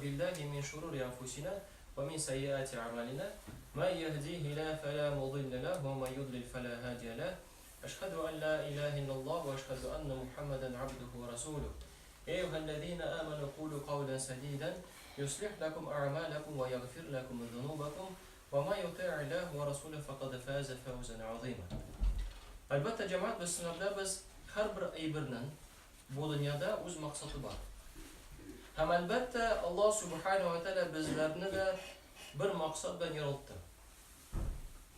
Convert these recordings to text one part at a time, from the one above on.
بالله من شرور أنفسنا ومن سيئات أعمالنا ما يهديه الله فلا مضل له ومن يضلل فلا هادي له أشهد أن لا إله إلا الله وأشهد أن محمدا عبده ورسوله أيها الذين آمنوا قولوا قولا سديدا يصلح لكم أعمالكم ويغفر لكم ذنوبكم وما يطع الله ورسوله فقد فاز فوزا عظيما. Әлбәттә, җәмәгать, без сынап без һәрбер әйбернең бу дөньяда үз максаты бар. Һәм әлбәттә, Аллаһ субхана ва тәгалә безләрне дә бер максат белән яралтты.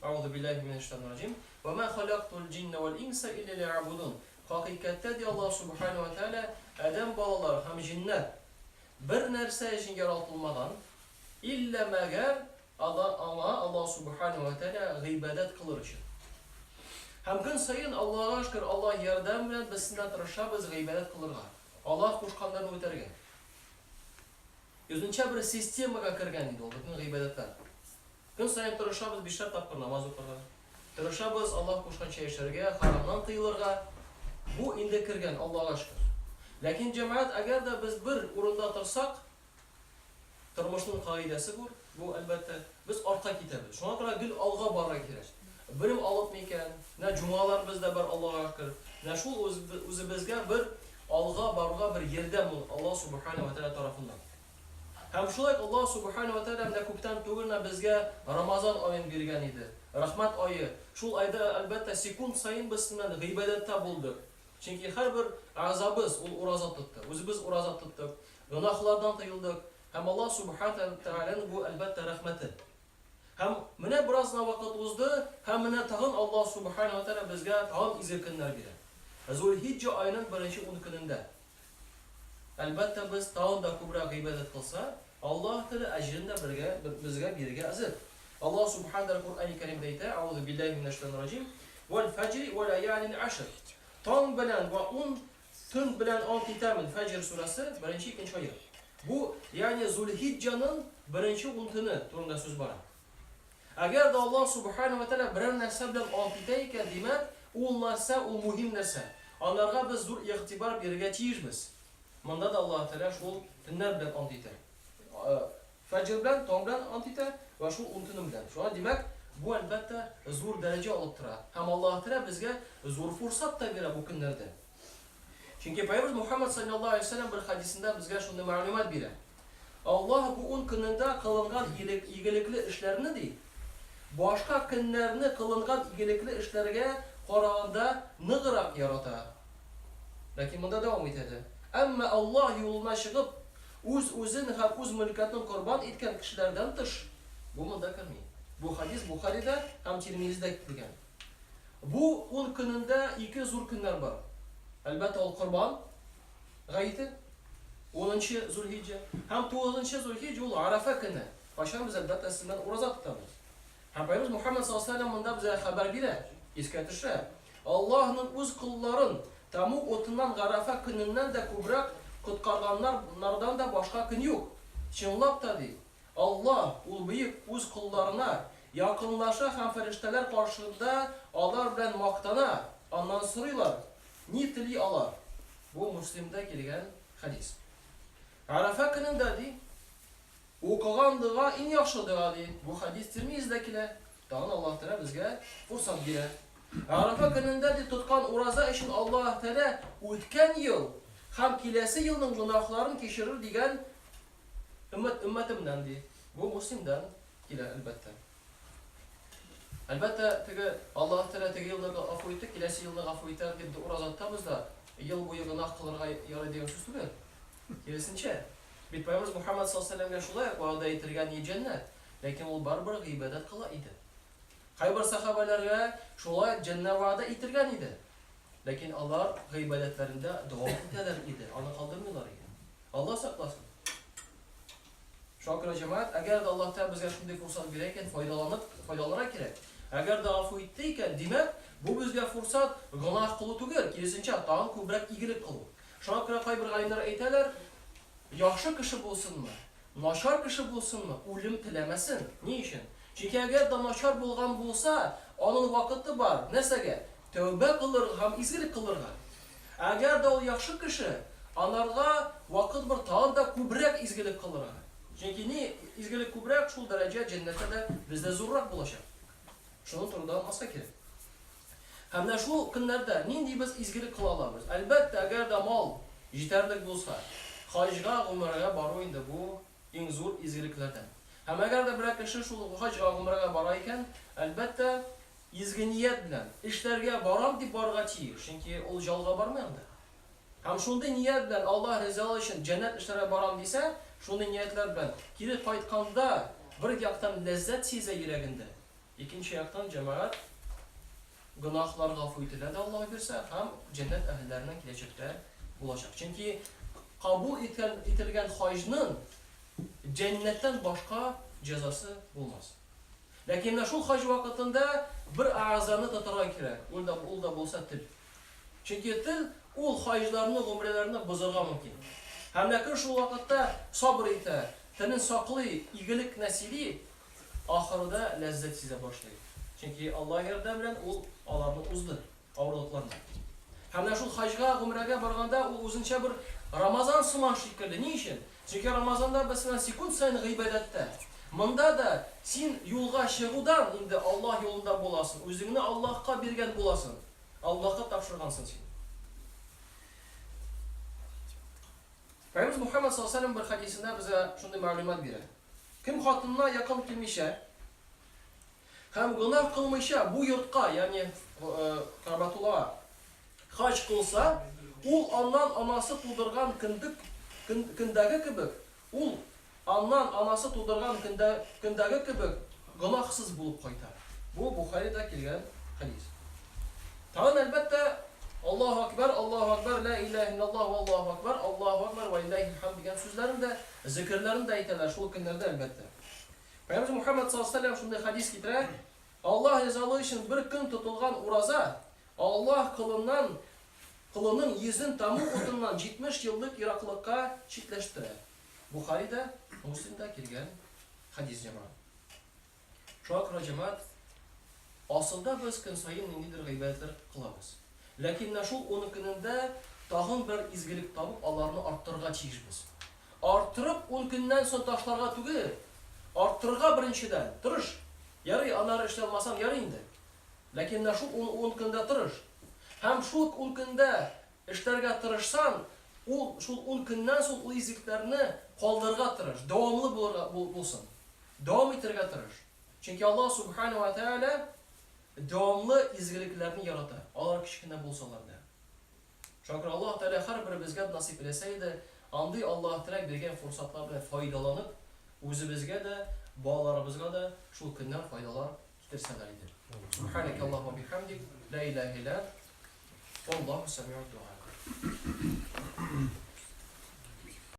Аузу биллаһи минәш шайтанир раҗим. Ва ма халактул җинна вал инса илля лиябудун. Хакыйкатьтә ди Аллаһ субхана ва тәгалә, адәм балалары һәм җиннәр бер нәрсә өчен яралтылмаган, илля мәгәр Ала, аңа Аллаһ Субхану ва Тәгалә гыйбадәт кылыр өчен. Һәм көн саен, Аллаһыга шөкер, Аллаһ ярдәме белән без сенә тырышабыз гыйбадәт кылырга, Аллаһ кушканнарны үтәргә. Үзенчә бер системага кергән инде ул бөтен гыйбадәтләр. Көн саен тырышабыз бишәр тапкыр намаз укырга. Тырышабыз Аллаһ кушканча яшәргә, харамнан тыелырга. Бу инде кергән, Аллаһыга шөкер. Ләкин, җәмәгать, әгәр дә без бер урында торсак, Тормышның кагыйдәсе бу, бу, әлбәттә. Без артка китәбез. Шуңа күрә гел алга барырга кирәк. Белем алып микән, менә җомгалар бездә бар, Аллага шөкер. Менә шул үзебезгә бер алга баруга бер ярдәм ул Аллаһ Субхана ва Тәгалә тарафыннан. Һәм шулай ук Аллаһ Субхана ва Тәгалә менә күптән түгел менә безгә Рамазан аен биргән иде. Рәхмәт ае. Шул айда, әлбәттә, секунд саен без белән гыйбадәттә булдык. Чөнки һәрбер әгъзабыз ул ураза тотты. Үзебез ураза тоттык. Гөнаһлардан тыелдык, һәм Аллаһ Сүбхәнәһү вә Тәгаләнең бу, әлбәттә, рәхмәте. Һәм менә бераз гына вакыт узды, һәм менә тагын Аллаһ Сүбхәнәһү вә Тәгалә безгә тагын изге көннәр бирә. Зулхиҗҗә аеның беренче ун көнендә. Әлбәттә, без тагын да күбрәк гыйбадәт кылса, Аллаһ Тәгалә әҗерен дә бергә, безгә бирергә әзер. Аллаһ Сүбхәнәһү вә Тәгалә Коръәни Кәримдә әйтә, Әгъузу биллаһи минәш шайтанир раҗим, Вәл фәҗри вә ләялин ашр. Таң белән вә ун Төн белән ант итәмен, Фәҗр сүрәсе, беренче, икенче аять. Бу, ягъни Зулхиҗҗаның беренче ун төне турында сүз бара. Әгәр дә Аллаһ Субхану ва Тәгалә берәр нәрсә белән ант итә икән, димәк, ул нәрсә, ул мөһим нәрсә. Анарга без зур игътибар бирергә тиешбез. Монда да Аллаһ Тәгалә шул төннәр белән ант итә. Фәҗр белән, таң белән ант итә вә шул ун төне белән. Шуңа, димәк, бу, әлбәттә, зур дәрәҗә алып тора. Һәм Аллаһ Тәгалә безгә зур фурсат та бирә бу көннәрдә. Чөнки Пәйгамбәребез Мухәммәд салләллаһу галәйһи ва сәлләм бер хәдисендә безгә шундый мәгълүмат бирә. Аллаһ бу ун көнендә кылынган игелекле эшләрне, ди, башка көннәрне кылынган игелекле эшләргә караганда ныграк ярата. Ләкин монда дәвам итә дә. Әмма Аллаһ юлына чыгып, үз-үзен һәм үз мөлкәтен корбан иткән кешеләрдән тыш, бу монда керми. Бу хәдис Бухарида һәм Тирмизида килгән. Бу ун көнендә ике зур көннәр бар. Әлбәттә, ул Корбан гаете, унынчы Зулхиҗҗә, һәм тугызынчы Зулхиҗҗә ул Арафа көне, кайчан без, әлбәттә, сезнең белән ураза тотабыз. Һәм Пәйгамбәребез Мухәммәд саллаллаһу алейһи ва сәлләм монда безгә хәбәр бирә, искә төшерә. Аллаһның үз колларын тәмуг утыннан Гарәфә көненнән дә күбрәк коткарганнар нардан да башка көн юк. Чынлап та, ди, Аллаһ, Ул Бөек, үз колларына якынлаша һәм фәрештәләр каршында алар белән мактана, аннан сорыйлар, ни тели алар? Бу Муслимда килгән хәдис. Гарәфә көнендә, ди, Укыган дога иң яхшы дога, ди. Бу хәдис Тирмизидә килә. Тагын Аллаһ Тәгалә безгә форсат бирә. Гарәфә көнендә ди тоткан ураза өчен Аллаһ Тәгалә үткән ел һәм киләсе елның гөнаһларын кичерер дигән өммәт өммәтемнән ди. Бу Муслимдән килә, әлбәттә. Әлбәттә, теге Аллаһ Тәгалә теге елны гафу итте, киләсе елны гафу итәр дип ураза тотабыз да, ел буе гөнаһ кылырга ярый дигән сүз түгел. Киресенчә, бит Пәйгамбәребез Мухәммәд саллаллаһу галәйһи ва сәлләмгә шулай ук вәгъдә ителгән и җәннәт, ләкин ул барыбер гыйбадәт кыла иде. Кайбер сәхабәләргә шулай ук җәннәт вәгъдә ителгән иде, ләкин алар гыйбадәтләрендә дәвам итәләр иде, аны калдырмыйлар иде. Аллаһ сакласын. Шуңа күрә, җәмәгать, әгәр дә Аллаһ Тәгалә безгә шундый фурсат бирә икән, файдаланып, файдаланырга кирәк. Әгәр дә гафу итте икән, димәк, бу безгә фурсат гөнаһ кылу түгел, киресенчә, тагын күбрәк игелек кылу. Шуңа күрә кайбер галимнәр әйтәләр, яхшы кеше булсынмы, начар кеше булсынмы, үлем теләмәсен. Ни өчен? Чөнки әгәр дә начар булган булса, аның вакыты бар. Нәрсәгә? Тәүбә кылырга һәм изгелек кылырга. Әгәр дә ул яхшы кеше, анарга вакыт бар тагын да күбрәк изгелек кылырга. Чөнки ни изгелек күбрәк, шул дәрәҗә җәннәттә дә бездә зуррак булачак. Шуны турыда онытмаска кирәк. Һәм менә шул көннәрдә нинди без изгелек кыла алабыз? Әлбәттә, әгәр дә мал җитәрлек булса, хаҗга, гомрәгә бару инде бу иң зур изгелекләрдән. Һәм әгәр дә берәр кеше шул хаҗга, гомрәгә бара икән, әлбәттә, изге ният белән, эшләргә барам дип барырга тиеш, чөнки ул җалга бармый анда. Һәм шундый ният белән, Аллаһ ризалыгы өчен җәннәт эшләргә барам дисә, шундый ниятләр белән кире кайтканда бер яктан ләззәт сизә йөрәгендә, икенче яктан, җәмәгать, гөнаһлар гафу ителә дә Аллаһ бирсә һәм җәннәт әһелләреннән киләчәктә булачак. Чөнки кабул иткән ителгән хаҗның җәннәттән башка җәзасы булмас. Ләкин менә шул хаҗ вакытында бер әгъзаны тотарга кирәк, ул да, ул да булса тел. Чөнки тел ул хаҗларны, гомрәләрне бозарга мөмкин. Һәм ләкин шул вакытта сабыр итә, телен саклый, игелек кенә сөйли, ахырда ләззәт сизә башлый. Чөнки Аллаһ ярдәме белән ул аларны узды, авырлыкларны. Һәм менә шул хаҗга, гомрәгә барганда ул үзенчә бер Рамазан сыман шикелле. Ни өчен? Чөнки Рамазанда без белән секунд саен гыйбадәттә. Монда да син юлга чыгудан инде Аллаһ юлында буласың, үзеңне Аллаһка биргән буласың, Аллаһка тапшыргансың син. Пәйгамбәребез Мухаммад саллаллаһу алейһи ва сәлләм бер хәдисендә безгә шундый мәгълүмат бирә. Кем хатынына якын килмичә һәм гөнаһ кылмыйча бу йортка, ягъни Кәгъбәтуллага хаҗ кылса, ул аннан анасы тудырган көндек көндәге кебек, ул аннан анасы тудырган көндә көндәге кебек гөнаһсыз булып кайта. Бу Бухарида килгән хәдис. Тагын, әлбәттә, Аллаһу акбәр, Аллаһу акбәр, лә илаһә иллаллаһ, валлаһу акбәр, Аллаһу акбәр, вә лиллаһил хамд дигән сүзләрен дә, зикерләрен дә әйтәләр шул көннәрдә, әлбәттә. Пәйгамбәребез Мухәммәд саллаллаһу алейһи ва сәлләм шундый хәдис китерә, Аллаһ ризалыгы өчен бер көн тотылган ураза Аллаһ колыннан колының йөзен тәмуг утыннан 70 еллык ераклыкка читләштерә. Бухарида, Муслимда килгән хәдис, җәмәгать. Шуңа күрә, җәмәгать, асылда без көн саен ниндидер гыйбадәтләр кылабыз. Ләкин менә шул ун көнендә тагын бер изгелек табып, аларны арттырырга тиешбез. Арттырып, ун көннән соң ташларга түгел, арттырырга беренчедән, тырыш. Ярый, аннары эшли алмасаң, ярый инде. Ләкин менә шул ун, ун көндә тырыш. Һәм шул ун көндә эшләргә тырышсаң, ул шул ун көннән соң ул изгелекләрне калдырырга тырыш, дәвамлы булырга булсын. Дәвам итәргә тырыш. Чөнки Аллаһ Субхана ва Тәгалә дәвамлы изгелекләрне ярата, алар кечкенә булсалар да. Шуңа күрә Аллаһ Тәгалә һәрберебезгә насыйп иләсә иде, андый Аллаһ Тәгалә биргән форсатлар белән файдаланып, үзебезгә дә, балаларыбызга да шул көннәр файдалар китерсәләр иде. Субханaka Аллаһумма бихамдик, ла илаһа илля ант, валлаһу самиуд дуа.